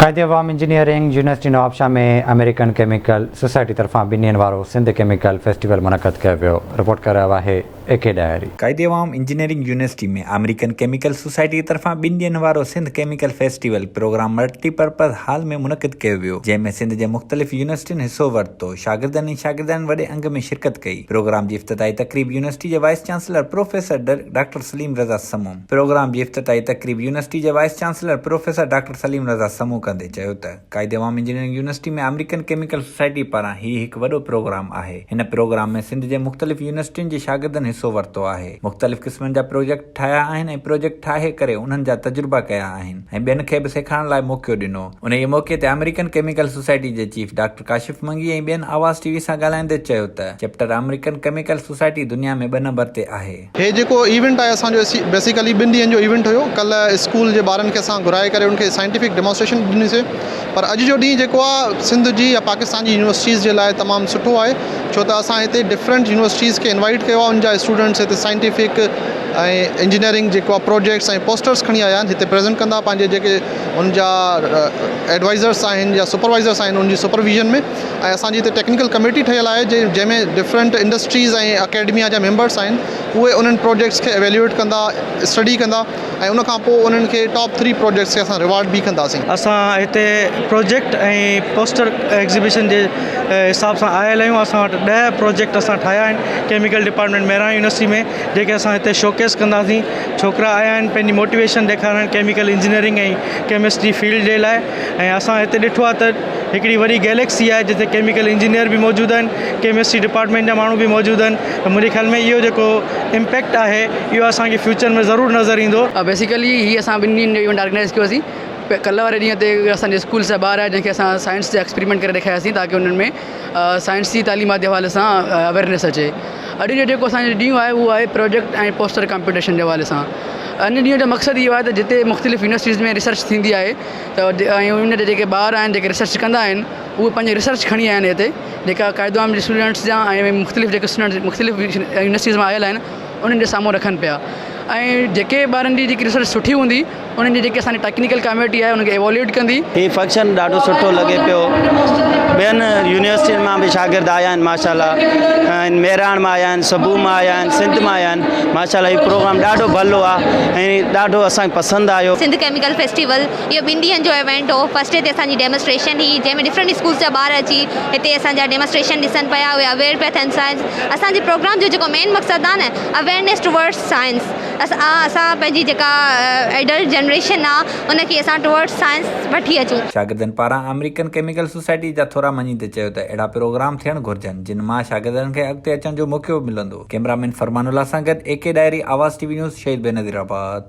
Quaid Awam engineering university Nawabshah ۾ American chemical society طرفان ٻن ڏينهن وارو سنڌ ڪيميڪل فيسٽيول منعقد ڪيو ويو، رپورٽ ڪري رهيو آهي A K Dahri. Quaid Awam engineering university ۾ American chemical society طرفان ٻن ڏينهن وارو Sindh chemical festival programme multi purpose hall ۾ منعقد ڪيو ويو، جنهن ۾ سنڌ جي مختلف يونيورسٽين حصو ورتو، شاگردن ۽ شاگردياڻين وڏي انگ ۾ شرڪت ڪئي. پروگرام جي افتتاحي تقريب يونيورسٽي جي vice chancellor professor doctor Saleem Raza Samoon, programme جي افتتاحي تقريب يونيورسٽي جي vice chancellor professor doctor Saleem Raza Samoon ڪندي چيو ته Quaid Awam engineering university ۾ American chemical society پاران هي هڪ وڏو پروگرام آهي هن پروگرام ۾ سنڌ جي مختلف يونيورسٽين جي شاگردن حصو ورتو آهي مختلف قسمن جا پروجيڪٽ ٺاهيا آهن ۽ پروجيڪٽ ٺاهي ڪري انهن جا تجربا ڪيا آهن ۽ ٻين کي به سيکارڻ لاء موقعو ڏنو انهيء موقعي تي آمريڪن ڪيميڪل سوسائٽي جي چيف ڊاڪٽر ڪاشف منگي ۽ ٻين آواز ٽي وي سان ڳالهائيندي چيو ته چيپٽر آمريڪن ڪيميڪل سوسائٽي دنيا ۾ ٻه نمبر تي آهي. هي جيڪو ايونٽ آهي اسان جو بيسيڪلي ٻن ڏينهن جو ايونٽ هيو ڪلهه اسڪول جي ٻارن کي اسان گهرائي ڪري ان کي سائنٽيفڪ ڊيمانسٽريشن ڏنيسي پر اڄ جو ڏينهن جيڪو آهي سنڌ جي يا پاڪستان جي يونيورسٽيز جي لاء تمام سٺو آهي ڇو ته اسان هتي ڊفرنٽ يونيورسٽيز کي انوائٽ ڪيو آهي ان جا اسٽوڊنٽس هتي سائنٽيفڪ ۽ انجنيئرنگ جيڪو آهي پروجيڪٽس ۽ پوسٽرس کڻي آيا آهن هتي پريزنٽ ڪندا پنهنجي جيڪي ان جا ايڊوائزرس آهن يا سپروائزرس آهن ان جي سپرويزن ۾ ۽ اسان جي هتي ٽيڪنيڪل ڪميٽي ٺهيل آهي جنهن ۾ ڊفرنٽ انڊسٽريز ۽ اڪيڊميا جا ميمبرس آهن اهي انهن پروجيڪٽس کي ايويليوئيٽ ڪندا اسٽڊي ڪندا ۽ ان کان پوء انهن کي ٽاپ ٿري پروجيڪٽس کي اسان ريوارڊ به ڪنداسين. اسان هتي پروجيڪٽ ۽ پوسٽر ايگزيبيشن جي حساب سان آيل آهيون اسان وٽ ڏهه پروجيڪٽ اسان ٺاهيا آهن ڪيميڪل ڊپارٽمينٽ مهراڻ يونيورسٽي ۾ جيڪي اسان هتي شوڪيس ڪنداسين ڇوڪرا آيا آهن پنهنجي موٽيويشن ڏيکارڻ ڪيميڪل انجنيئرنگ ۽ ڪيمسٽري فيلڊ جي لاء ۽ اسان هتي ڏٺو آهي ته هڪڙي وڏي گيليڪسي آهي جتي ڪيميڪل انجنيئر به موجود آهن ڪيمسٽري ڊپارٽمينٽ جا ماڻهو به موجود آهن ته منهنجي خيال ۾ اهو جيڪو امپيڪٽ آهي اهو اسان کي فيوچر ۾ ضرور نظر ايندو. بيسيڪلي هي اسان ٻن ڏينهن جو ايونٽ آرگنائز ڪيوسين ڪلهه واري ڏينهن تي اسان جي اسڪول جا ٻار آيا جنهن کي اسان سائنس جا ايڪسپريمينٽ ڪري ڏيکارياسين تاڪه انهن ۾ سائنس جي تعليمات جي حوالي سان اويئرنيس اچي اڄ جو جيڪو اسان جو ڏينهن آهي اهو آهي پروجيڪٽ ۽ پوسٽر ڪامپيٽيشن جي حوالي سان ان ڏينهن جو مقصد اهو آهي ته جتي مختلف يونيورسٽيز ۾ ريسرچ ٿيندي آهي ته ۽ ان جا جيڪي ٻار آهن جيڪي ريسرچ ڪندا آهن اهي پنهنجي ريسرچ کڻي آيا آهن هتي جيڪا قائد عام جي اسٽوڊنٽس جا ۽ مختلف جيڪي اسٽوڊنٽس مختلف يونيورسٽيز مان آيل آهن انهن جي سامهون رکن پيا ۽ جيڪي ٻارن جي جيڪي ريسرچ سٺي هوندي انهن جي جيڪي اسان جي ٽيڪنيڪل ڪميٽي آهي انهن کي ايواليوٽ ڪندي. هي فنڪشن ڏاڍو سٺو لڳي پيو ٻين يونيورسٽين مان به شاگرد آيا آهن ماشاء الله ۽ مهراڻ مان آيا آهن سبو مان آيا آهن سنڌ مان آيا آهن ماشاء الله هي پروگرام ڏاڍو ڀلو آهي ۽ ڏاڍو اسان کي پسند آيو. سنڌ ڪيميڪل فيسٽيول اهو ٻن ڏينهن جو ايونٽ هو فرسٽ ڊي تي اسان جي ڊيمونسٽريشن هئي جنهن ۾ ڊفرنٽ اسڪولس جا ٻار اچي هتي اسان جا ڊيمونسٽريشن ڏسن پيا اهي اويئر پيا ٿين سائنس اسان جي پروگرام جو جيڪو مين مقصد آهي نه اويئرنيس ٽوورڊس سائنس اسان پنهنجي جيڪا ايڊلٽ جنريشن آ ان کي اسان ٽوورڊس سائنس وٺي اچون. شاگردن پاران آمريڪن ڪيميڪل سوسائٽي جا ٿورا مڃيندي چيو ته اهڙا پروگرام ٿيڻ گهرجن جن مان شاگردن کي اڳتي اچڻ جو موقعو ملندو. ڪئميرا مين فرمان الله سان گڏ A K Dahri, Awaz T V news, Shaheed Benazirabad.